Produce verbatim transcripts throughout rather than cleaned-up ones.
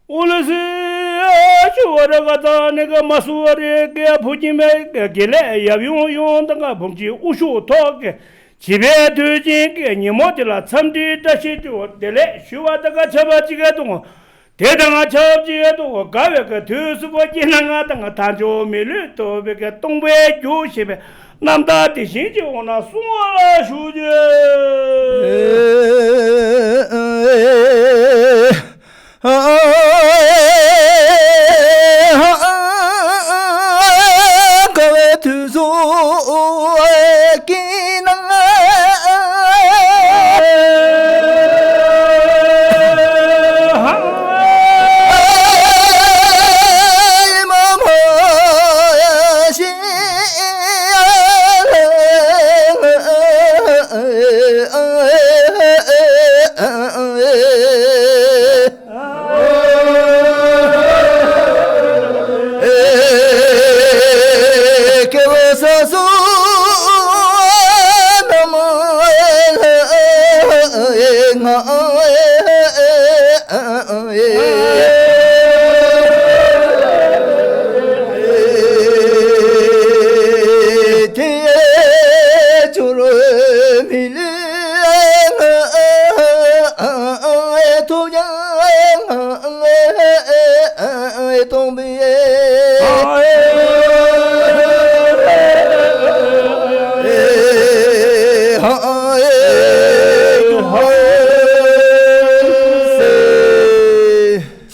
ཨོ་ལེ་སི་ཨ་ཞུ་བ་ར་ག་ཙ་ནི་ག་མ་སུ་བ་རེ་གེ་བུ་ཅི་མེ་གེ་ལེ་ཡབ་ཡོང་ཡོང་དང་ག་བུམ་ཅི་ཨུ་ཤུ་ཐོག་གེ་བྱིས་པའི་དུས་ཆེན་གྱི་ཉིན་མོ་དེ་ལ་འཚམས་འདྲིའི་བཀྲ་ཤིས་དྲི་བ་བདེ་ལེགས་ཞུ་བ་དང་ག་ཆ་བ་ཅི་གེ་དུང་དེ་དང་ང་ཆབ་ཅི་གེ་དུང་དགའ་བའི་གེ་དུས་སུ་བ་སྐྱེ་ན་ང་དང་ག་ཐང་ཆོ་མི་ལུས་ཐོབ་པའི་གེ་སྟོང་པའི་རྒྱུ་ཞེས་པའི་རྣམ་ཐར་དེ་བཞིན་གྱི་འོ་ན་གསུང་བ་ལ་ཞུ་རྒྱུ། དགའ་བའི་དུས་སུ་སྐྱེས་ན།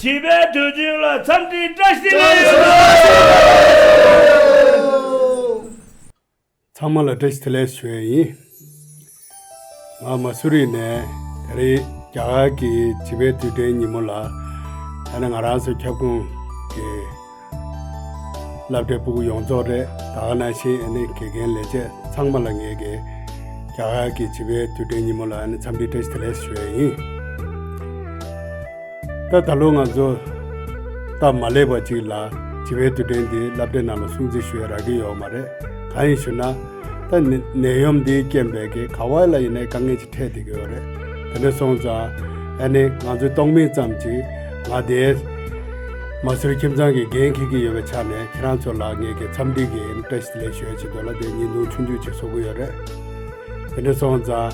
བྱིས་པའི་དུས་ཆེན་ལ་འཚམས་འདྲིའི་བཀྲ་ཤིས་བདེ་ལེགས། ཚང་མ་ལ་བཀྲ་ཤིས་བདེ་ལེགས་ཞུ་ཡས་ཡིན། ང་མ་སུ་རི་ནས་ད་རེས་རྒྱ་གར་གྱི་བྱིས་པའི་དུས་དྲན་ཉིན་མོ་ལ་ཨ་ནི་ང་རང་ཚོ་ཁྱབ་ཁོངས་ཀྱི་སློབ་གྲྭའི་ཕྲུ་གུ་ཡོངས་རྫོགས་རེད། ད་ག་ནང་བཞིན་ཨ་ནི་དགེ་རྒན་ལས་བྱེད་ཚང་མ་ལ་ངས་ཀྱི་རྒྱ་གར་གྱི་བྱིས་པའི་དུས་དྲན་ཉིན་མོ་ལ་ཨ་ནི་འཚམས་འདྲིའི་བཀྲ་ཤིས་བདེ་ལེགས་ཞུ་ཡས་ཡིན། ད་ད་ལོ་ང་ཚོ་སྟབས་མ་ལེགས་པ་ཅིག་ལ་བྱིས་པའི་དུས་དྲན་འདི་སློབ་གྲྭའི་ནང་ལ་སྲུང་བརྩི་ཞུ་ཡ་རག་གི་ཡོད་མ་རེད། གང་ཡིན་ཞུ་ན། ད་ནད་ནད་ཡམས་འདིའི་རྐྱེན་པས་ཀྱི་ག་བ་ལ་ཡིན་ནའི་དཀའ་ངལ་ཅིག་འཕྲད་བསྡད་ཀྱི་ཡོད་རེད། དེ་འདྲ་སོང་ཙང་ཨ་ནི་ང་ཚོའི་སྟོང་མིན་ཙམ་ཅིག་ང་དེ་མ་སུ་རི་ཁྱིམ་ཚང་གི་འགན་འཁྱེར་གྱི་ཡོད་པའི་ཆ་ནས་ཁྱེད་རང་ཚོ་ལ་ངས་ཀྱི་འཚམས་འདྲི་གི་བཀྲ་ཤིས་བདེ་ལེགས་ཞུ་ཡ་ཆེད་དུ་ལ་དེ་བརྙན་ཐུང་ཆུང་ཆུང་ཅིག་བཟོ་གི་ཡོད་རེད། དེ་འདྲ་སོང་ཙང་།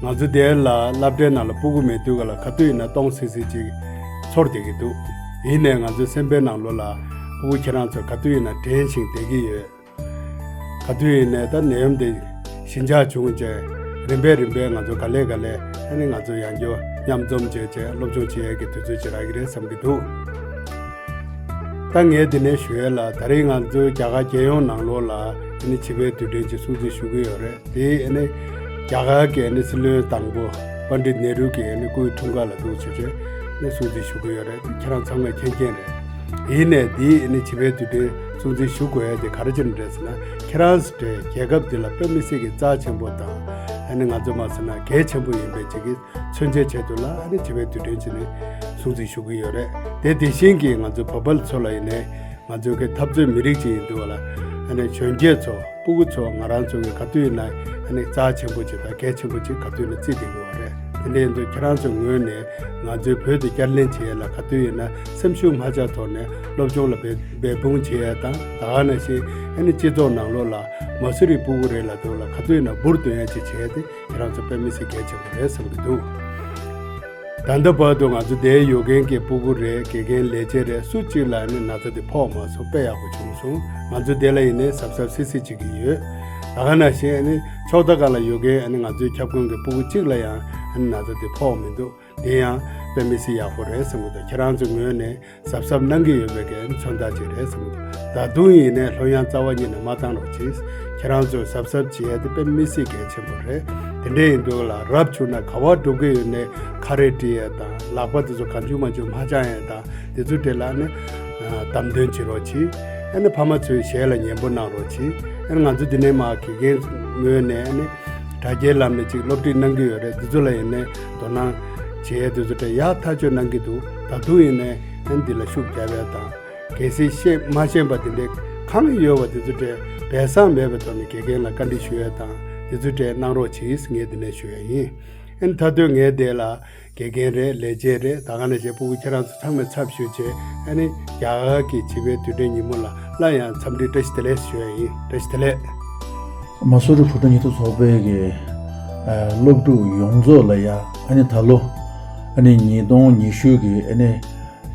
ང་ཚོ་དེ་ལ་སློབ་གྲྭའི་ནང་ལ་ཕྲུ་གུ་མེད་དུས་ག་ལ་ག་དུས་ཡིན་ན་སྟོང་སིག་སིག་ཅིག་ཚོར་བསྡད་ཀྱི་འདུག་ཡིན་ནའི་ང་ཚོའི་སེམས་པའི་ནང་ལོགས་ལ་ཕྲུ་གུ་ཁྱེད་རང་ཚོ་ག་དུས་ཡིན་ན་དྲན་ཞིང་བསྡད་ཀྱི་ཡོད། ག་དུས་ཡིན་ནའི་ད་ནད་ཡམས་དེ་ཞི་འཇགས་བྱུང་རྗེས་རིམ་པས་རིམ་པས་ང་ཚོ་ག་ལེ་ག་ལེ་ཨ་ནི་ང་ཚོ་ཡང་བསྐྱར་མཉམ་འཛོམས་བྱས་བྱས་སློབ་སྦྱོང་བྱེད་ཡས་ཀྱི་དུས་ཚོད་ཅིག་རག་གི་རེད་བསམ་གྱི་འདུག་ད་ངས་འདི་ནས་ཞུ་ཡས་ལ་ད་རེས་ང་ཚོའི་རྒྱ་གར་རྒྱལ་ཡོངས་ནང་ལོགས་ལ་ཨ་ནི་བྱིས་པའི་དུས་དྲན་གྱི་སྲུང་བརྩི་ཞུ་གི་ཡོད་རེད། དེ་ཨ་ནི་རྒྱ་གར་གྱི་ཨ་ནི་སྲིད་བློན་དང་པོ་པཎྜི་ཏ་ནེ་རུ་གི་ཨ་ནི་སྐུའི་འཁྲུངས་སྐར་ལ་འདུག་བྱས་བྱས་ཨ་ནི་སྲུང་བརྩི་ཞུ་གི་ཡོད་རེད། ཁྱེད་རང་ཚང་མས་མཁྱེན་མཁྱེན་རེད། ཡིན་ནའི་དེ་ཨ་ནི་བྱིས་པའི་དུས་དྲན་སྲུང་བརྩི་ཞུ་དགོས་ཡ་དེ་ག་རེ་བྱས་ནས་རེད་ཟེར་ན། ཁྱེད་རང་ཚོ་དེ་རྒྱལ་ཁབ་འདི་ལ་དཔེ་མི་སྲིད་ཀྱི་རྩ་ཆེན་པོ་དང་ཨ་ནི་ང་ཚོ་མ་ཟེར་ན་གལ་ཆེན་པོ་ཡིན་པའི་ཅིག་གི་མཚོན་བྱེད་ཆེད་དུ་ལ་ཨ་ནི་བྱིས་པའི་དུས་དྲན་བྱས་ནས་སྲུང་བརྩི་ཞུ་གི་ཡོད་རེད། དེ་དེ་བཞིན་གྱི་ང་ཚོ་བོད་པ་ཚོ་ལ་ཡིན་ནའི་ང་ཚོའི་གི་འཐབ་རྩོད་མི་རིགས་ཅིག་ཡིན་འདུག་བ་ལ། ཨ་ནི་གཞོན་སྐྱེས་ཚོ་ཕྲུ་གུ་ཚོ་ང་རང་ཚོ་གི་ག་དུས་ཡིན་ན་ཨ་ནི་རྩ་ཆེན་པོ་ཅིག་དང་གལ་ཆེན་པོ་ཅིག་ག་དུས་ཡིན་ན་བརྩི་བསྡད་ཀྱི་ཡོད་རེད། དེ་འདྲ་ཡིན་དུས་ཁྱེད་རང་ཚོའི་ངོས་ནས་ང་ཚོའི་བོད་དུ་བསྐྱར་ལེན་བྱེད་ཡས་ལ་ག་དུས་ཡིན་ན་སེམས་ཤུགས་མ་ཆག་ཐོག་ནས་སློབ་སྦྱོང་ལ་འབད་འབད་འབུངས་བྱེད་ཡས་དང་། ད་ག་ནང་བཞིན་ཨ་ནི་སྤྱི་ཚོགས་ནང་ལོགས་ལ་མ་སུ་རི་ཕྲུ་གུ་རེད་ལབ་དུས་ལ་ག་དུས་ཡིན་ན་འབུར་འདོན་ཡས་ཅིག་བྱེད་ཡས་དེ་ཁྱེད་རང་ཚོ་དཔེ་མི་སྲིད་གལ་ཆེན་པོ་རེད་བསམ་གྱི་འདུག་ད་ལྟ་བར་དུ་ང་ཚོ་འདིར་ཡོད་མཁན་གྱི་ཕྲུ་གུ་རེད། དགེ་རྒན་ལས་བྱེད་རེད། སུ་གཅིག་ལ་ནི་ན་ཚ་དེ་ཕོག་མ་སོང་། དཔེ་ཡག་པོ་བྱུང་སོང་། ང་ཚོ་འདི་ལ་ཡིན་ནའི་གཟབ་གཟབ་སིག་སིག་བྱེད་ཀྱི་ཡོད། ད་ག་ནང་བཞིན་ཨ་ནི་ཕྱོགས་མཐའ་ཁག་ལ་ཡོད་མཁན་ཨ་ནི་ང་ཚོའི་ཁྱབ་ཁོངས་ཀྱི་ཕྲུ་གུ་གཅིག་ལ་ཡང་ཨ་ནི་ན་ཚ་དེ་ཕོག་མི་འདུག་དེ་ཡང་དཔེ་མི་སྲིད་ཡག་པོ་རེད་བསམ་གྱི་འདུག་ཁྱེད་རང་ཚོའི་ངོས་ནས་གཟབ་གཟབ་གནང་གི་ཡོད་པའི་གི་མཚོན་རྟགས་ཅིག་རེད་བསམ་གྱི་འདུག་ད་དུང་ཡིན་ནའི་ལྷོད་ཡངས་རྩ་བ་ཉིད་ནས་མ་བཏང་རོགས་གྱིས། ཁྱེད་རང་ཚོས་གཟབ་གཟབ་བྱེད་ཡ་དེ་དཔེ་མི་སྲིད་གལ་ཆེན་པོ་རེད། དེ་འདྲ་ཡིན་དུས་ལ་རབ་བྱུང་ན་ག་བ་འགྲོ་གི་ཡོད་ནའི་ཁ་རས་དཀྲི་ཡ་དང་། ལག་པ་དེ་ཚོ་གང་བྱུང་མང་བྱུང་མ་བཅག་ཡ་དང་། དེ་ཚོ་གྲས་ལ་ནི་ཨ་བདམས་ཐོན་བྱེད་རོགས་གྱིས། ཨ་ནི་ཕ་མ་ཚོའི་ཞལ་ལ་ཉན་པོ་གནང་རོགས་གྱིས། ཨ་ནི་ང་ཚོ་འདི་ནས་མར་དགེ་རྒན་ངོས་ནས་ཨ་ནི་དྲ་རྒྱའི་ལམ་ནས་ཅིག་སློབ་ཁྲིད་གནང་གི་ཡོད་རེད། འདི་ཚོ་ལ་ཡིན་ནའི་དོ་སྣང་བྱེད་ཡས་དེ་ཚོ་གྲས་ཡག་ཐག་ཆོད་གནང་གི་འདུག་ད་དུང་ཡིན་ནའི་ཨ་ནི་འདི་ལ་ཤུགས་རྒྱབ་ཡ་དང་། གལ་སྲིད་ཤེས་མ་ཤེས་པ་དེ་འདྲའི་གང་ཡོད་པ་དེ་ཚོ་གྲས་སྦས་གསང་མེད་པའི་ཐོག་ནས་དགེ་རྒན་ལ་བཀའ་འདྲི་ཞུ་ཡས་དང་། དེ་ཚོ་གྲས་གནང་རོགས་གྱིས། ངས་འདི་ནས་ཞུ་ཡས་ཡིན། ཨ་ནི་མཐའ་དོན་ངས་དེ་ལ་དགེ་རྒན་རེད། ལས་བྱེད་རེད། ད་ག་ནང་བཞིན་སྤུ་གུ་ཁྱེད་རང་ཚོ་ཚང་མའི་ཚབ་ཞུས་བྱས། ཨ་ནི་རྒྱ་གར་གྱི་བྱིས་པའི་དུས་དྲན་ཉིན་མོ་ལ་སླར་ཡང་འཚམས་འདྲི་བཀྲ་ཤིས་བདེ་ལེགས་ཞུ་ཡ་ཡིན། བཀྲ་ཤིས་བདེ་ལེགས། མ་སུ་རི་བོད་ཕྲུག་སྙན་ཐོ་ཚོགས་པའི་གི་ཨ་སློབ་ཕྲུག་ཡོངས་རྫོགས་ལ་ཡ། ཨ་ནི་ད་ལོ་ཨ་ནི་ཉིས་སྟོང་ཉི་ཤུ་གི་ཨ་ནི་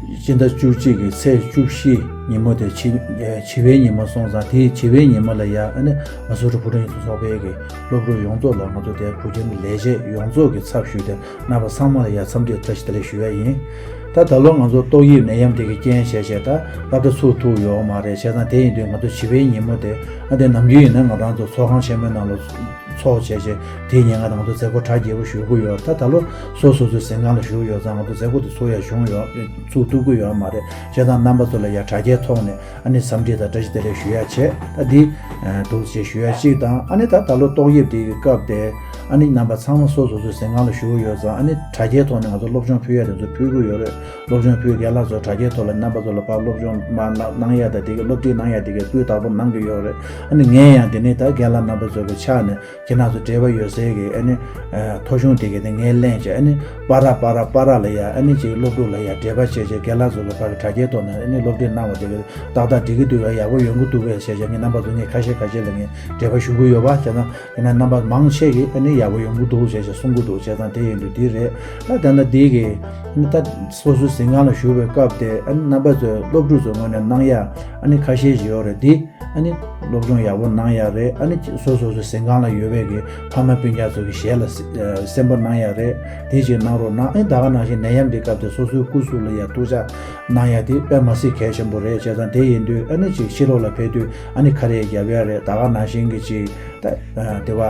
སྤྱི་ཟླ་བཅུ་གཅིག་གི་ཚེས་བཅུ་བཞི་ཉིན་མོ་དེ་བྱིས་བྱིས་པའི་ཉིན་མོ་སོང་ཙང་། དེའི་བྱིས་པའི་ཉིན་མོ་ལ་ཡ། ཨ་ནི་མ་སུ་རི་བོད་ཕྲུག་སྙན་ཐོ་ཚོགས་པའི་གི་སློབ་ཕྲུག་ཡོངས་རྫོགས་ལ་ང་ཚོ་དེ་བོད་ཁྱིམ་ལས་བྱེད་ཡོངས་རྫོགས་ཀྱི་ཚབ་ཞུས་ཏེ། རྣམ་པ་ཚང་མ་ལ་ཡ་འཚམས་འདྲི་བཀྲ་ཤིས་བདེ་ལེགས་ཞུ་ཡ་ཡིན། ད་ད་ལོ་ང་ཚོ་ཏོག་དབྱིབས་ནད་ཡམས་དེ་གི་རྐྱེན་བྱས་བྱས་ད་སློབ་གྲྭ་ཚུགས་ཐུབ་ཡོད་མ་རེད། བྱས་ཙང་དེ་ཡིན་དུས་ང་ཚོ་བྱིས་པའི་ཉིན་མོ་དེ། ཨ་དེ་ནམ་རྒྱུན་ཡིན་ན་ང་རང་ཚོ་ཚོགས་ཁང་ཆེན་མོའི་ནང་ལ་ཚོགས་བྱས་བྱས། དེའི་ཉིན་ང་རང་ཚོ་མཛད་སྒོ་གྲ་རྒྱས་པོ་ཞུ་གི་ཡོད། ད་ད་ལོ་སོ་སོ་སོའི་གཟིམ་ཁང་ལ་བཞུགས་ཡོད་ཙང་ང་ཚོ་མཛད་སྒོ་དེ་ཚུགས་ཡ་བྱུང་ཡོད། ཚུགས་ཐུབ་ཀྱི་ཡོད་མ་རེད། བྱས་ཙང་རྣམ་པ་ཚོ་ལ་ཡ་དྲ་རྒྱའི་ཐོག་ནས་ཨ་ནི་འཚམས་འདྲི་དང་བཀྲ་ཤིས་བདེ་ལེགས་ཞུ་ཡ་བྱས། ད་འདི་འདུག་ཅེས་ཞུ་ཡ་གཅིག་དང་། ཨ་ནི་ད་ད་ལོ་ཏོག་དབྱིབས་དེ་གི་སྐབས་དེ་ཨ་ནི་རྣམ་པ་ཚང་མ་སོ་སོ་སོའི་གཟིམ་ཁང་ལ་བཞུགས་ཡོད་ཙང་། ཨ་ནི་དྲ་རྒྱའི་ཐོག་ནས་ང་ཚོ་སློབ་སྦྱོང་ཕུལ་ཡ་དེ་ཚོ་ཕུལ་གྱི་ཡོད་རེད། སློབ་སྦྱོང་ཕུལ། རྒན་ལགས་ཚོ་དྲ་རྒྱའི་ཐོག་ལ་རྣམ་པ་ཚོ་ལ་ཕར་སློབ་སྦྱོང་མར་གནང་གནང་ཡ་དང་། དེ་གི་སློབ་ཁྲིད་གནང་ཡ་དེ་གི་སྐུལ་དང་པོ་གནང་གི་ཡོད་རེད། ཨ་ནི་ངས་ཡང་དེ་ནས་ད་རྒན་ལགས་རྣམ་པ་ཚོ་གི་ཕྱག་ནས་ཁྱེད་རང་ཚོ་འབྲེལ་བ་ཡོད་སའི་གི་ཨ་ནི་ཨ་ཐོ་གཞུང་དེ་གི་དེ་ངས་ལེན་བྱས། ཨ་ནི་པ་ར་པ་ར་པ་ར་ལ་ཡ། ཨ་ནི་ཅིག་སློབ་ཕྲུག་ལ་ཡ་འབྲེལ་བ་བྱས་བྱས། རྒན་ལགས་ཚོ་གི་ཕར་གི་དྲ་རྒྱའི་ཐོག་ནས་ཨ་ནི་སློབ་ཁྲིད་གནང་བ་དེ་གི་ཏག་ཏག་འགྲིག་གི་འདུག་གས། ཡག་པོ་ཡོང་གི་འདུག་གས་བྱས་བྱས། ངས་རྣམ་པ་ཚོ་ངས་ཁ་ཤས་ཁ་ཤས་ལ་ངས་འབྲེལ་བ་ཞུ་གི་ཡོད་པ། བྱས་ཙང་ཡིན་ན་རྣམ་པ་མང་ཆེ་གིས་ཨ་ནི་ཡག་པོ་ཡོང་གི་འདུག་བྱས་བྱས་གསུང་གི་འདུག། བྱས་ཙང་དེ་ཡིན་དུས་འདི་རེད། ད་ད་ལྟ་འདི་གི་ཨ་ནི་ད་སོ་སོའི་གཟིམ་ཁང་ལ་བཞུགས་པའི་སྐབས་དེ། ཨ་ནི་རྣམ་པ་ཚོས་སློབ་ཕྲུག་ཚོའི་ངོས་ནས་གནང་ཡ་ཨ་ནི་ཁ་ཤས་ཤིག་ཡོད་རེད། འདི་ཨ་ནི་སློབ་སྦྱོང་ཡག་པོ་གནང་ཡ་རེད། ཨ་ནི་སོ་སོ་སོའི་གཟིམ་ཁང་ལ་ཡོད་པའི་གི་ཕ་མ་སྤུན་ཀྱག་ཚོ་གི་ཞལ་ལ་གསན་པ་གནང་ཡ་རེད། དེ་ཅིག་གནང་རོགས་གནང་། ཨ་ནི་ད་ག་ནང་བཞིན་ནད་ཡམས་འདི་སྐབས་དེ་སོ་སོའི་སྐུ་གཟུགས་ལ་ཡ་ཐུགས་ཅག་གནང་ཡ་དེ་དཔེ་མ་སྲིད་གལ་ཆེན་པོ་རེད། བྱས་ཙང་དེ་ཡིན་དུས་ཨ་ནི་ཅིག་ཕྱི་ལོགས་ལ་ཕེབས་དུས་ཨ་ནི་ཁ་རས་རྒྱབ་ཡ་རེད། ད་ག་ནང་བཞིན་གི་ཅིག་ད་དེ་བ་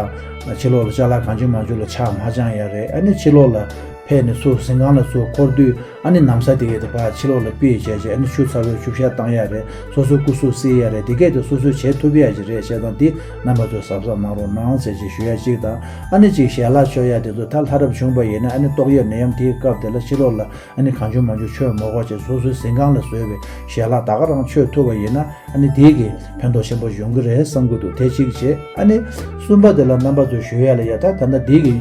ཕྱི་ལོགས་ལ་ཅ་ལག་གང་བྱུང་མང་བྱུང་ལ་ཆ་མ་བཅངས་ཡ་རེད། ཨ་ནི་ཕྱི་ལོགས་ལ་ཕེབས་ནས་ཚུར་གཟིམ་ཁང་ལ་ཚུར་འཁོར་དུས་ཨ་ནི་ན་བཟའ་དེ་གས་དེ་ཕར་ཕྱི་ལོགས་ལ་ཕུད་བྱས་བྱས། ཨ་ནི་ཆུ་ཚ་བོའི་ཆུ་བཤལ་བཏང་ཡ་རེད། སོ་སོའི་སྐུ་གཟུགས་བསིལ་ཡ་རེད། དེ་གས་དེ་སོ་སོས་བྱེད་ཐུབ་ཡ་ཅིག་རེད། བྱས་ཙང་འདི་རྣམ་པ་ཚོས་གཟབ་གཟབ་གནང་རོགས་གནང་ཟེར་ཅིག་ཞུ་ཡ་གཅིག་དང་། ཨ་ནི་ཅིག་ཞལ་ལག་མཆོད་ཡ་དེ་ཚོ་ད་ལྷ་རབ་བྱུང་བ་ཡིན་ན། ཨ་ནི་ཏོག་དབྱིབས་ནད་ཡམས་དེའི་སྐབས་དེ་ལ་ཕྱི་ལོགས་ལ་ཨ་ནི་གང་བྱུང་མང་བྱུང་མཆོད་མ་དགོས་བྱས། སོ་སོའི་གཟིམ་ཁང་ལ་བཟོས་པའི་ཞལ་ལག་ད་ག་རང་མཆོད་ཐུབ་པ་ཡིན་ན། ཨ་ནི་དེ་གི་ཕན་ཐོགས་ཆེན་པོ་ཡོང་གི་རེད་བསམ་གྱི་འདུག། དེ་གཅིག་བྱས། ཨ་ནི་གསུམ་པ་དེ་ལ་རྣམ་པ་ཚོས་ཞུ་ཡ་ལ་ཡ། ད་ད་ལྟ་འདི་གི་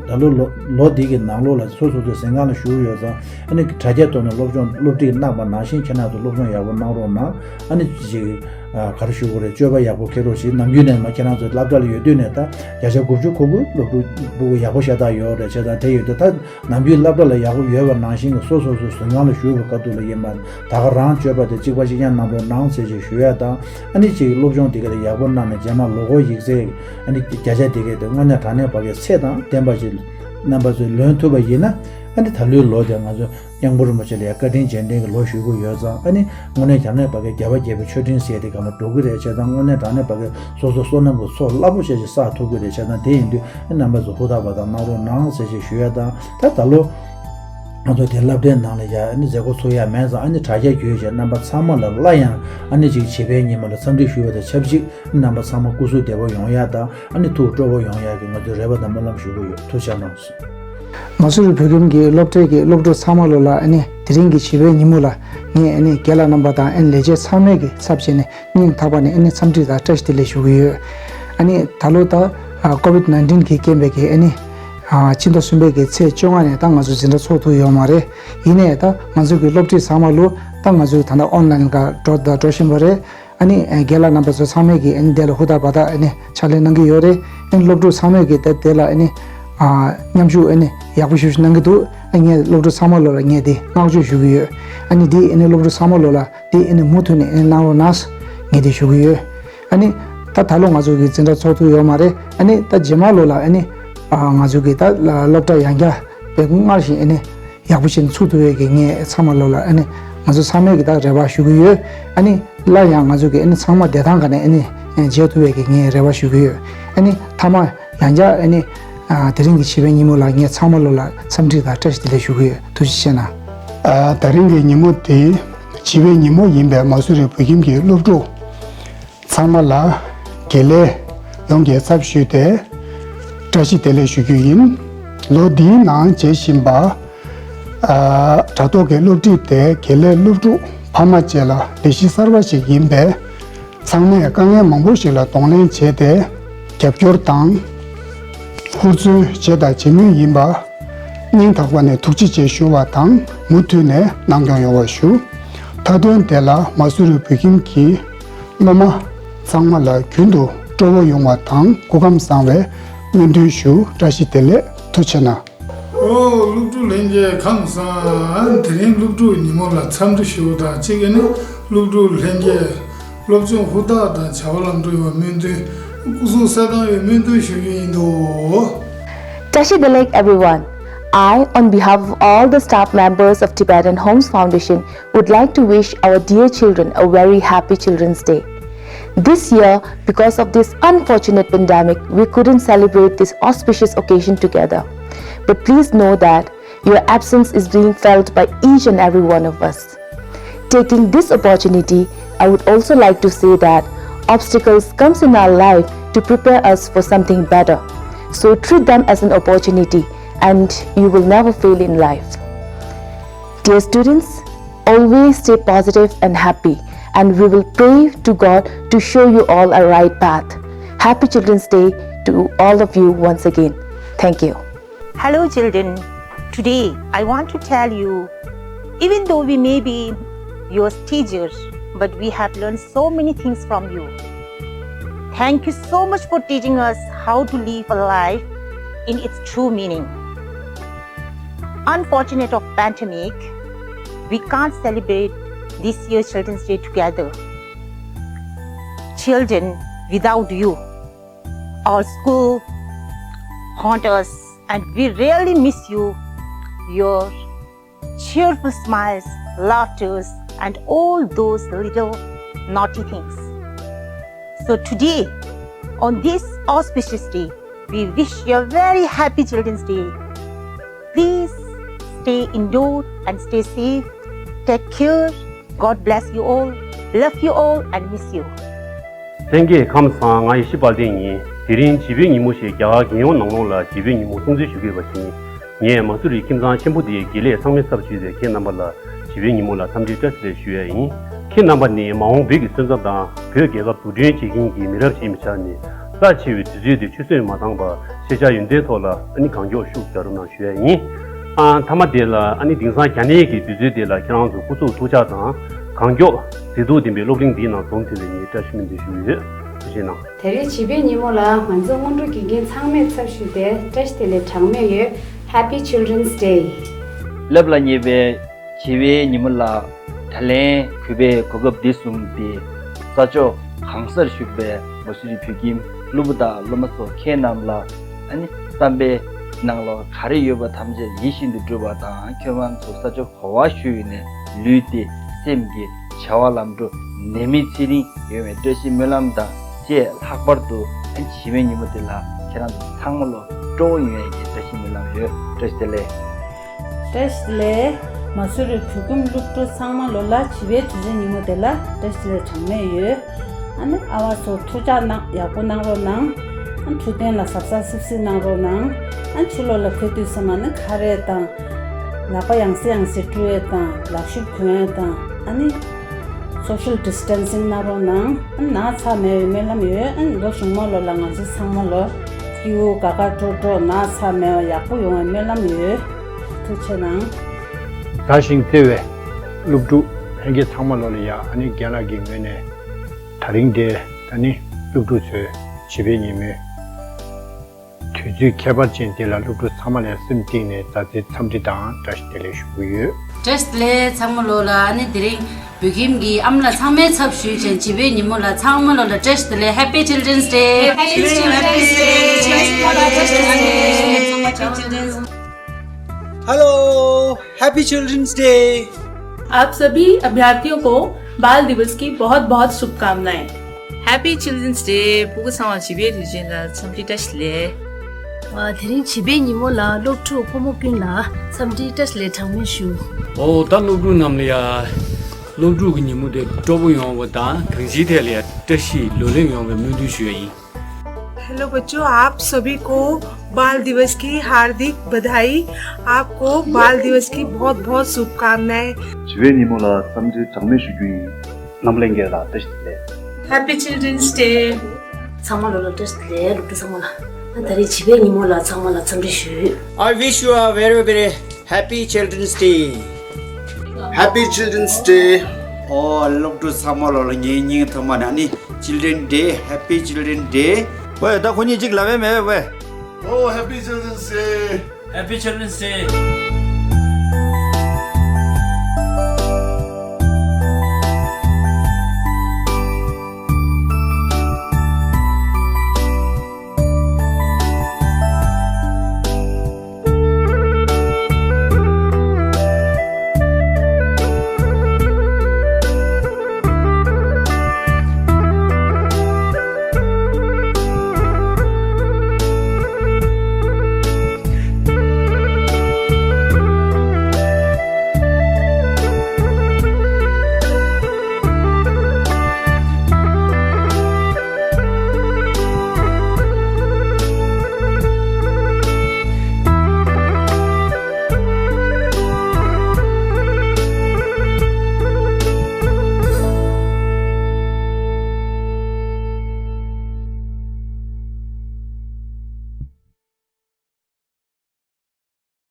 ད་ལོ་ལོ་ལོ་འདི་གི་ནང་ལོགས་ལ་སོ་སོ་སོའི་གཟིམ་ཁང་ལ་བཞུགས་ཡོད་ཙང་། ཨ་ནི་དྲ་རྒྱའི་ཐོག་ནས་སློབ་སྦྱོང་སློབ་ཁྲིད་གནང་པ་ནང་བཞིན་ཁྱེད་རང་ཚོ་སློབ་སྦྱོང་ཡག་པོ་གནང་རོགས་གནང་། ཨ་ནི་ཅིག་ཨ་ག་རེ་ཞུ་དགོས་རེད། སྤྱོད་པ་ཡག་པོ་འཁྱེར་རོགས་ཞེས། ནམ་རྒྱུན་ནས་མ་ཁྱེད་རང་ཚོ་སློབ་གྲྭ་ལ་ཡོད་དུས་ནས་ད་བརྒྱ་ཆ་དགུ་བཅུ་གོ་དགུ་སློབ་ཕྲུག་སྤུ་གུ་ཡག་པོ་ཤ་སྟག་ཡོད་རེད། བྱས་ཙང་དེ་ཡོད་དུས་ད། ནམ་རྒྱུན་སློབ་གྲྭ་ལ་ཡག་པོ་ཡོད་པ་ནང་བཞིན་གྱི་སོ་སོ་སོའི་གཟིམ་ཁང་ལ་བཞུགས་པའི་སྐབས་དུས་ལ་ཡིན་པ། ད་ག་རང་སྤྱོད་པ་དེ་གཅིག་པ་གཅིག་རྐྱང་གནང་རོགས་གནང་ཟེར་ཅིག་ཞུ་ཡ་དང་། ཨ་ནི་ཅིག་སློབ་སྦྱོང་དེ་ག་ལ་ཡག་པོ་གནང་ནས་རྗེས་མ་ལོ་འཁོར་ཡིག་ཚད་ཨ་ནི་བརྒྱ་ཆ་དེ་ག་དེ་དངོས་གནས་དྲང་གནས་ཕ་གིའི་ཚད་དང་ལྡན་པ་ཅིག་རྣམ་པ་ཚོས་ལོན་ཐུབ་པ་ཡིན་ན། ཨ་ནི་ད་ལོའི་ལོ་དེ་ང་ཚོ་སྐྱབས་མགོན་རིན་པོ་ཆེ་ལ་ཡ་བཀའ་དྲིན་རྗེས་དྲན་གྱི་ལོ་ཞུ་གི་ཡོད་ཙང་། ཨ་ནི་དངོས་གནས་དྲང་གནས་ཕ་གིའི་རྒྱལ་བ་དགྱེས་པའི་མཆོད་སྤྲིན་ཟེར་དེ་ག་ལ་འགྲོ་གི་རེད། བྱས་ཙང་དངོས་གནས་དྲང་གནས་ཕ་གིའི་སོ་སོ་བསོད་ནམས་ཀྱི་ཚོགས་རླབས་པོ་ཆེ་ཞིག་བསགས་ཐུབ་ཀྱི་རེད། བྱས་ཙང་དེ་ཡིན་དུས་ཨ་རྣམ་པ་ཚོ་ཧུར་ཐག་པ་དང་གནང་རོགས་གནང་ཟེར་ཅིག་ཞུ་ཡ་དང་། ད་ད་ལོ་ང་ཚོ་དེ་སློབ་གྲྭའི་ནང་ལ་ཡ་ཨ་ནི་མཛད་སྒོ་ཚུགས་ཡ་མེད་ཙང་། ཨ་ནི་དྲ་རྒྱ་བརྒྱུད་བྱས་རྣམ་པ་ཚང་མ་ལ་སླར་ཡང་ཨ་ནི་ཅིག་བྱིས་པའི་ཉིན་མོ་ལ་འཚམས་འདྲི་ཞུ་བ་དང་ཆབས་ཅིག་རྣམ་པ་ཚང་མ་སྐུ་གཟུགས་བདེ་པོ་ཡོང་ཡ་དང་། ཨ་ནི་ཐུགས་སྤྲོ་པོ་ཡོང་ཡ་གི་ང་ཚོས་རེ་བ་དང་སྨོན་ལམ་ཞུ་གི་ཡོད། ཐུགས་རྗེ་གནང་། མ་སུ་རི་བོད་ཁྱིམ་གྱི་སློབ་གྲྭའི་གི་སློབ་ཕྲུག་ཚང་མ་ལོ་ལ་ཨ་ནི་དེ་རིང་གི་བྱིས་པའི་ཉིན་མོ་ལ་ངས་ཨ་ནི་རྒན་ལགས་རྣམ་པ་དང་ཨ་ནི་ལས་བྱེད་ཚང་མས་ཀྱི་ཚབ་བྱས་ནས་སྙིང་ཐག་པ་ནས་ཨ་ནི་འཚམས་འདྲི་དང་བཀྲ་ཤིས་བདེ་ལེགས་ཞུ་གི་ཡོད། ཨ་ནི་ད་ལོ་ད་ཀོ་ཝིད་ནའིན་ཊིན་གྱི་རྐྱེན་པས་ཀྱི་ཨ་ནི་ཕྱི་ཟླ་གསུམ་པའི་གི་ཚེས་བཅོ་ལྔ་ནས་ད་ང་ཚོ་འཛིན་གྲྭ་ཚོགས་ཐུབ་ཡོད་མ་རེད། ཡིན་ནའི་ད་ང་ཚོ་གི་སློབ་ཁྲིད་ཚང་མ་ལོ་ད་ང་ཚོ་ད་ལྟ་ཨོན་ལའིན་ག་འགྲོ་ད་འགྲོ་བཞིན་པ་རེད། ཨ་ནི་རྒན་ལགས་རྣམ་པ་ཚོ་ཚང་མས་ཀྱི་ཨ་ནི་དེ་ལ་ཧུར་ཐག་འབད་ཐག་ཨ་ནི་ཕྱག་ལས་གནང་གི་ཡོད་རེད། ཨ་ནི་སློབ་ཕྲུག་ཚང་མས་ཀྱི་ད་དེ་ལ་ཨ་ནི་མཉམ་ཞུགས་ཨ་ནི་ཡག་པོ་ཞེ་པོ་ཅིག་གནང་གི་འདུག། ཨ་ངས་སློབ་ཕྲུག་ཚང་མ་ལོ་ལ་ངས་དེ་བསྔགས་བརྗོད་ཞུ་གི་ཡོད། ཨ་ནི་དེ་ཨ་ནི་སློབ་ཕྲུག་ཚང་མ་ལོ་ལ་དེ་ཨ་ནི་མུ་མཐུད་ནས་ཨ་ནི་གནང་རོགས་གནང་ངས་དེ་ཞུ་གི་ཡོད། ཨ་ནི་ད་ད་ལོ་ང་ཚོ་གི་འཛིན་གྲྭ་ཚོགས་ཐུབ་ཡོད་མ་རེད། ཨ་ནི་ད་རྗེས་མ་ལོ་ལ་ཨ་ནི་ང་ཚོ་གི་ད་སློབ་གྲྭ་ཡང་བསྐྱར་དཔེ་སྔར་བཞིན་ཨ་ནི་ཡག་པོ་བྱས་ནས་ཚུགས་ཐུབ་པའི་གི་ངས་ཚང་མ་ལོ་ལ་ཨ་ནི་ང་ཚོ་ཚང་མས་ཀྱི་ད་རེ་བ་ཞུ་གི་ཡོད། ཨ་ནི་སླར་ཡང་ང་ཚོ་གི་ཨ་ནི་ཚང་མ་བདེ་ཐང་ག་ནས་ཨ་ནི་མཇལ་ཐུབ་པའི་གི་ངས་རེ་བ་ཞུ་གི་ཡོད། ཨ་ནི་མཐའ་མ་ཡང་བསྐྱར་ཨ་ནི་དེ་རིང་གི་བྱིས་པའི་ཉིན་མོ་ལ་ངས་ཚང་མ་ལོ་ལ་འཚམས་འདྲི་དང་བཀྲ་ཤིས་བདེ་ལེགས་ཞུ་གི་ཡོད། ཐུགས་རྗེ་ཆེ་གནང་། ཨ་དེ་རིང་གི་ཉིན་མོ་དེ་བྱིས་པའི་ཉིན་མོ་ཡིན་པས་མ་སུ་རི་བོད་ཁྱིམ་གྱི་སློབ་ཕྲུག་ཚང་མ་ལ་དགེ་ལས་ཡོངས་ཀྱི་ཚབ་ཞུས་ཏེ་བཀྲ་ཤིས་བདེ་ལེགས་ཞུ་རྒྱུ་ཡིན། ལོ་འདིའི་ནང་བྱེད་བཞིན་པ་ཨ་དྲ་ཐོག་གི་སློབ་ཁྲིད་དེ་དགེ་ལས་སློབ་ཕྲུག་ཕ་མ་བཅས་ལ་ལས་གཞི་གསར་པ་ཞིག་ཡིན་པས། ཚང་མས་དཀའ་ངལ་མང་པོ་ཞིག་ལ་གདོང་ལེན་བྱས་ཏེ་རྒྱབ་སྐྱོར་དང་ ཧུར་བརྩོན་བྱས་དང་བྱེད་མུས་ཡིན་པ། སྙིང་ཐག་པ་ནས་ཐུགས་རྗེ་ཆེ་ཞུ་བ་དང་མུ་མཐུད་ནས་གནང་སྐྱོང་ཡོང་བ་ཞུ། མཐའ་དོན་དེ་ལ་མ་སུ་རི་བོད་ཁྱིམ་གྱི་སློབ་མ་ཚང་མ་ལ་རྒྱུན་དུ་སྤྲོ་བོ་ཡོང་བ་དང་སྐུ་ཁམས་བཟང་བའི་སྨོན་འདུན་ཞུ། བཀྲ་ཤིས་བདེ་ལེགས། ཐུགས་རྗེ་ཆེ་གནང་། ཨོ། སློབ་ཕྲུག་ལྷན་རྒྱས་ཁམས་བཟང་། དེ་རིང་སློབ་ཕྲུག་ཉིན་མོ་ལ་འཚམས་འདྲི་ཞུ་བ་དང་གཅིག་ནི་སློབ་ཕྲུག་ལྷན་རྒྱས་སློབ་སྦྱོང་ཧུར་ཐག་དང་བྱ་བ་ལམ་འགྲོ་ཡོང་བའི་སྨོན་འདུན། སྐུ་གཟུགས་གསལ་ཐང་ཡོང་བའི་སྨོན་འདུན་ཞུ་རྒྱུ་ཡིན་འདུག། Tashi Delek, everyone. I, on behalf of all the staff members of Tibetan Homes Foundation, would like to wish our dear children a very happy Children's Day. This year, because of this unfortunate pandemic, we couldn't celebrate this auspicious occasion together. But please know that your absence is being felt by each and every one of us. Taking this opportunity, I would also like to say that obstacles comes in our life to prepare us for something better. So treat them as an opportunity and you will never fail in life. Dear students, always stay positive and happy, and we will pray to God to show you all a right path. Happy Children's Day to all of you once again. Thank you. Hello, children. Today, I want to tell you, even though we may be your teachers, but we have learned so many things from you. Thank you so much for teaching us how to live a life in its true meaning. Unfortunate of pandemic, we can't celebrate this year's Children's Day together. Children, without you, our school haunt us and we really miss you, your cheerful smiles, laughters, and all those little naughty things. So today, on this auspicious day, we wish you a very happy Children's Day. Please stay indoor and stay safe. Take care. God bless you all. Love you all and miss you. ལྷན་རྒྱས་ཁམས་བཟང་། ང་ཡེ་ཤེས་དཔལ་ལྡན་ཡིན། དེ་རིང་བྱིས་པའི་ཉིན་མོ་ཞེས་རྒྱ་གར་རྒྱལ་ཡོངས་ནང་ལོགས་ལ་བྱིས་པའི་ཉིན་མོ་སྲུང་བརྩི་ཞུ་གི་ཡོད་པ་བཞིན། ངས་མ་སུ་རི་ཁྱིམ་ཚང་ཆེན་པོ་འདིའི་དགེ་ལས་ཚང་མའི་ཚབ་ཞུས་ཏེ་ཁྱེད་རྣམ་པ་ལ་བྱིས་པའི་ཉིན་མོ་ལ་འཚམས་འདྲི་བཀྲ་ཤིས་བདེ་ལེགས་ཞུ་ཡས་ཡིན། ཁྱེད་རྣམ་པ་ནི་མ་འོངས་བོད་ཀྱི་སོན་རྩ་དང་བོད་རྒྱལ་ཁབ་འཛུགས་སྐྲུན་བྱེད་མཁན་གྱི་མི་རབས་ཤིག་ཡིན་པའི་ཆ་ནས། རྩ་ཆེ་བའི་དུས་ཚོད་དེ་ཆུད་ཟོས་མ་བཏང་བར་ཤེས་བྱ་ཡོན་ཏན་ཐོག་ལ་ཨ་ནི་གང་མགྱོགས་ཤུགས་རྒྱག་རོགས་གནང་ཞུ་ཡས་ཡིན། ཨ། མཐའ་མ་དེ་ལ་ཨ་ནི་དེང་སང་རྒྱ་ནད་ཀྱི་དུས་ཚོད་དེ་ལ་ཁྱེད་རང་ཚོ་སྐུ་གཟུགས་ཐུགས་ཅག་དང་གང་མགྱོགས་མཛེས་སྡུག་ལྡན་པའི་སློབ་གླིང་འདིའི་ནང་འཛོམས་ཐུབ་པའི་ངས་བཀྲ་ཤིས་སྨོན་འདུན་ཞུ་གི་ཡོད། ཐུགས་རྗེ་གནང་། དེ་རིང་བྱིས་པའི་ཉིན་མོ་ལ་ང་ཚོ་སྔོན་འགྲོ་དགེ་རྒན་ཚང་མའི་ཚབ་ཞུས་ཏེ་བཀྲ་ཤིས་བདེ་ལེགས་གྲངས་མེད་ཡོད། Happy Children's Day། ལབ་ལ་ཉེ་བའི་བྱིས་པའི་ཉིན་མོ་ལ། ད་ལན་གུས་པའི་གོ་སྐབས་འདི་བཟུང་སྟེ་ས་ཕྱོགས་གང་སར་བཞུགས་པའི་མ་སུ་རི་བོད་ཁྱིམ་གློ་བུར་དང་སློབ་མ་ཚོ་ཁྱེད་རྣམས་ལ་ཨ་ནི་བསམ་པའི་ནང་ལོགས་ག་རེ་ཡོད་པ་ཐམས་ཅད་ཡིད་བཞིན་དུ་འགྲུབ་པ་དང་། ཁྱོད་རང་ཚོ་ས་ཕྱོགས་ག་པར་བཞུགས་ཡོད་ནའི་ལུས་བདེ་སེམས་བདེ་བྱ་བ་ལམ་འགྲོ་ནད་མེད་ཚེ་རིང་ཡོང་བའི་བཀྲ་ཤིས་སྨོན་ལམ་དང་བཅས། ལྷག་པར་དུ་ཨ་ནི་བྱིས་པའི་ཉིན་མོ་འདི་ལ་ཁྱེད་རང་ཚོ་ཚང་མ་ལོ་སྤྲོ་བོ་ཡོང་ཡས་ཀྱི་བཀྲ་ཤིས་སྨོན་ལམ་ཡོད། བཀྲ་ཤིས་བདེ་ལེགས། བཀྲ་ཤིས་བདེ་ལེགས། མ་སུ་རི་བོད་ཁྱིམ་སློབ་ཕྲུག་ཚང་མ་ལོ་ལ་བྱིས་པའི་དུས་ཆེན་ཉིན་མོ་དེ་ལ་བཀྲ་ཤིས་བདེ་ལེགས་གྲངས་མེད་ཡོད། ཨ་ནི་ཨ་བ་ཚོ་ཐུགས་ཅག་གནང་། ཡག་པོ་གནང་རོགས་གནང་། ཨ་ནི་འཕྲོད་བསྟེན་ལ་གཟབ་གཟབ་སིབ་སིབ་གནང་རོགས་གནང་། ཨ་ནི་ཕྱི་ལོགས་ལ་ཕེབས་དུས་ཙམ་ཨ་ནི་ཁ་རས་དང་། ལག་པ་ཡང་སེ་ཡང་སེ་བཀྲུ་ཡས་དང་། ལག་ཤུབས་གྱོན་ཡས་དང་། ཨ་ནི་social distancing་གནང་རོགས་གནང་། ཨ་ནི་ན་ཚ་མེད་པའི་སྨོན་ལམ་ཡོད། ཨ་ནི་ལོ་གཞུག་མ་ལོ་ལ་ང་ཚོ་ཚང་མ་ལོ་སྐྱིད་པོ་དགའ་དགའ་སྤྲོ་སྤྲོ་ན་ཚ་མེད་པ་ཡག་པོ་ཡོང་བའི་སྨོན་ལམ་ཡོད། ཐུགས་རྗེ་གནང་། དར་ཞིང་རྩེ་བའི་སློབ་ཕྲུག་ལྷན་རྒྱས་ཚང་མ་ལོ་ལ་ཡ་ཨ་ནི་རྒན་ལགས་ཀྱི་ངོས་ནས་དེ་རིང་འདིར་ད་ནི་སློབ་ཕྲུག་ཚོའི་བྱིས་པའི་ཉིན་མོའི་དུས་ཚོད་ཁྱད་པར་ཅན་འདི་ལ་སློབ་ཕྲུག་ཚང་མ་ལ་སེམས་གཏིང་ནས་མཛའ་བརྩེའི་འཚམས་འདྲི་དང་བཀྲ་ཤིས་བདེ་ལེགས་ཞུ་གི་ཡོད། བཀྲ་ཤིས་བདེ་ལེགས་ཚང་མ་ལོ་ལ། ཨ་ནི་དེ་རིང་བོད་ཁྱིམ་གྱི་ཨ་མ་ལགས་ཚང་མའི་ཚབ་ཞུས་བྱས་བྱིས་པའི་ཉིན་མོ་ལ་ཚང་མ་ལོ་ལ་བཀྲ་ཤིས་བདེ་ལེགས། Happy Children's Day. Happy Children's Day. Hello, Happy Children's Day. आप सभी अभ्यर्थियों को बाल दिवस की बहुत बहुत शुभकामनाएं। Happy Children's Day. སྤུ་གུ་ཚང་མ་བྱིས་པའི་དུས་ཆེན་ལ་འཚམས་འདྲི་བཀྲ་ཤིས་བདེ་ལེགས། ཨ། དེ་རིང་བྱིས་པའི་ཉིན་མོ་ལ་སློབ་ཕྲུག་ཕོ་མོ་ཀུན་ལ་འཚམས་འདྲི་བཀྲ་ཤིས་བདེ་ལེགས་གྲངས་མེད་ཞུ། ཨོ། ད་སློབ་ཕྲུག་རྣམས་ལ་ཡ་སློབ་ཕྲུག་གི་ཉིན་མོ་དེ་སྤྲོ་པོ་ཡོང་བ་དང་གང་ཅིའི་ཐད་ལ་ཡ་བཀྲ་ཤིས་ལོ་ལེགས་ཡོང་བའི་སྨོན་འདུན་ཞུ་ཡ་ཡིན། हेलो बच्चों, आप सभी को बाल दिवस की हार्दिक बधाई। आपको बाल दिवस की बहुत बहुत शुभकामनाएं। བྱིས་པའི་ཉིན་མོ་ལ་འཚམས་འདྲི་གྲངས་མེད་ཞུ་རྒྱུ་ཡིན། རྣམ་པ་ལྷན་རྒྱས་ལ་བཀྲ་ཤིས་བདེ་ལེགས། Happy Children's Day. ཚང་མ་ལོ་ལ་བཀྲ་ཤིས་བདེ་ལེགས། སློབ་ཕྲུག་ཚང་མ་ལ། ད་རེས་བྱིས་པའི་ཉིན་མོ་ལ་ཚང་མ་ལ་འཚམས་འདྲི་ཞུ། I wish you a very, very happy Children's Day. Happy Children's Day. ཨོ། སློབ་ཕྲུག་ཚང་མ་ལོ་ལ་ངའི་སྙིང་ཐག་མ་ནས་ནི་Children's Day, Happy Children's Day. ཝེ། ད་ཁོ་གཉིས་གཅིག་ལབ་ཡས་མེད་པས་ཝེ། Oh, Happy Children's Day. Happy Children's Day.